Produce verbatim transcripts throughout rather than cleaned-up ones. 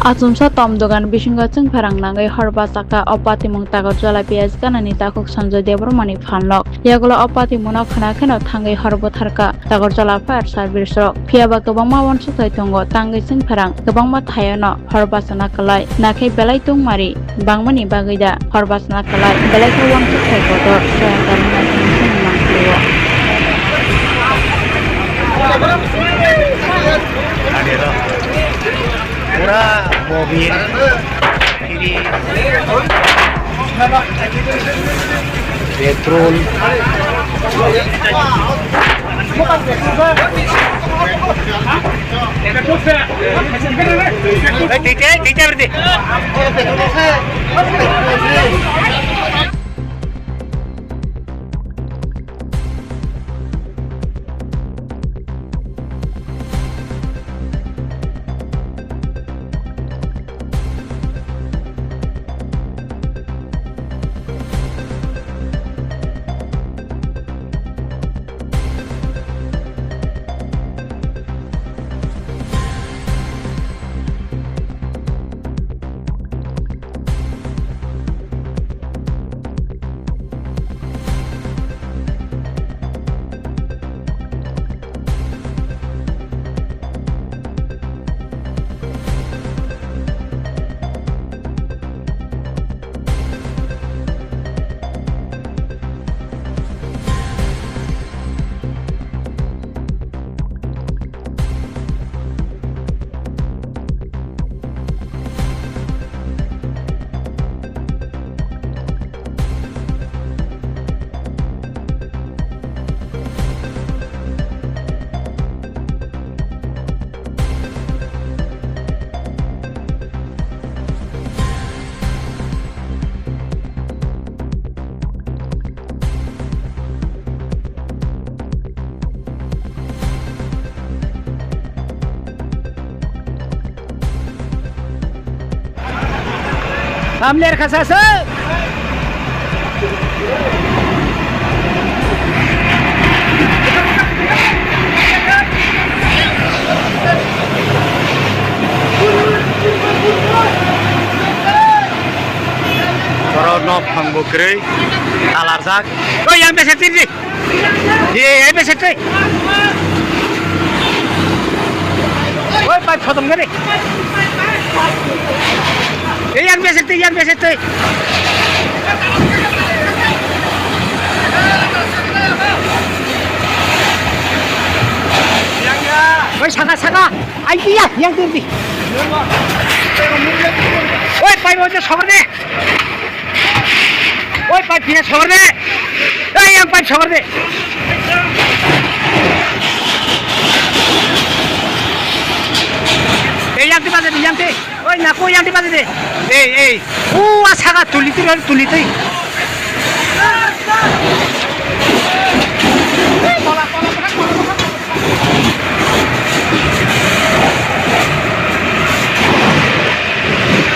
Achomsa tom dogan bisingo chwngpherang nangwi hor bachakha o patimung Takarjala P S ganani takhuk Sanjoy Debbarmani phalnok. Yagulo o patimungno khna kheno thangwi hor bwtharkha Takarjala fire service rok. Phiyaba kwbangma uansukthai tongo, tangwi chwngpherang kwbangma thaiono hor bachana kwlai. Nakhe belai tungmari bangmani bagwi da hor bachana kwlai, belai khe uansukthai kotor Jayanta Rungnathani simi mangpili-o. Pura mobil, free, petrol. Tamler khasaswk. Oro nok phang bo kwrwi talarjak. Oi, yang bese tiri. Ye, ye, bese tiri. Oi, pipe khotom gari. Ye, yang bese tiri, yang bese tiri. Oi, saka, saka. Ai, iya, yang tiri. Oi, pipe oi, sobar de. Oi, pipe pina sobar de. Ei, yang pipe sobar de. Ei, yang ti baja de, yang ti. Oi, na ko yang ti baja de. Ei, ei. U, a saka tuli twi, tuli twi.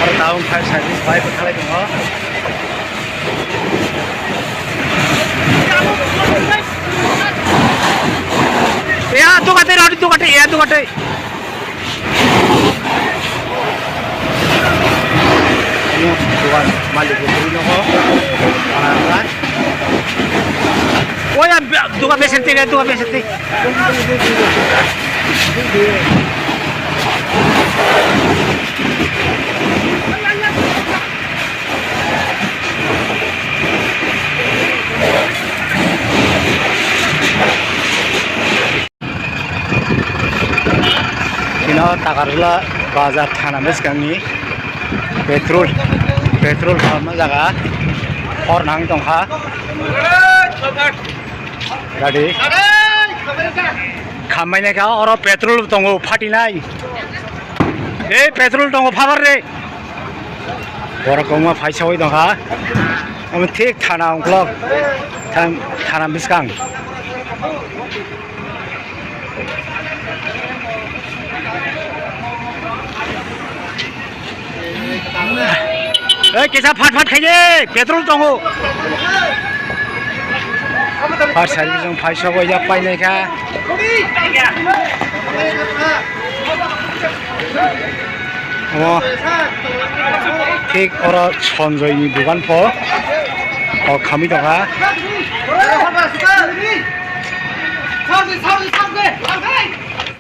Aro town fire service bai bwkhalai tongo. Ya, tu kate, rodi tu kate, ya, tu kate. Dogan malik bo kwrwi nogo. Oya, dogan besente, dogan besente. Chini o Takarjala bazar thana bwskangni petrol, petrol pump o jaga hor nang tongkha. Gari khambai naikha, oro petrol tongo phatinai. Ei petrol tongo phabar re. Borok kwbangma phaisawi tongkha. Omo thik thana ungkulok, than-, thana bwskang. Ei, kisa phat phat khaide, petrol tongo. Fire service rok phai sobo ya painai kha. Omo thik oro Sanjoy ni dogan pho kok khamwi tongkha.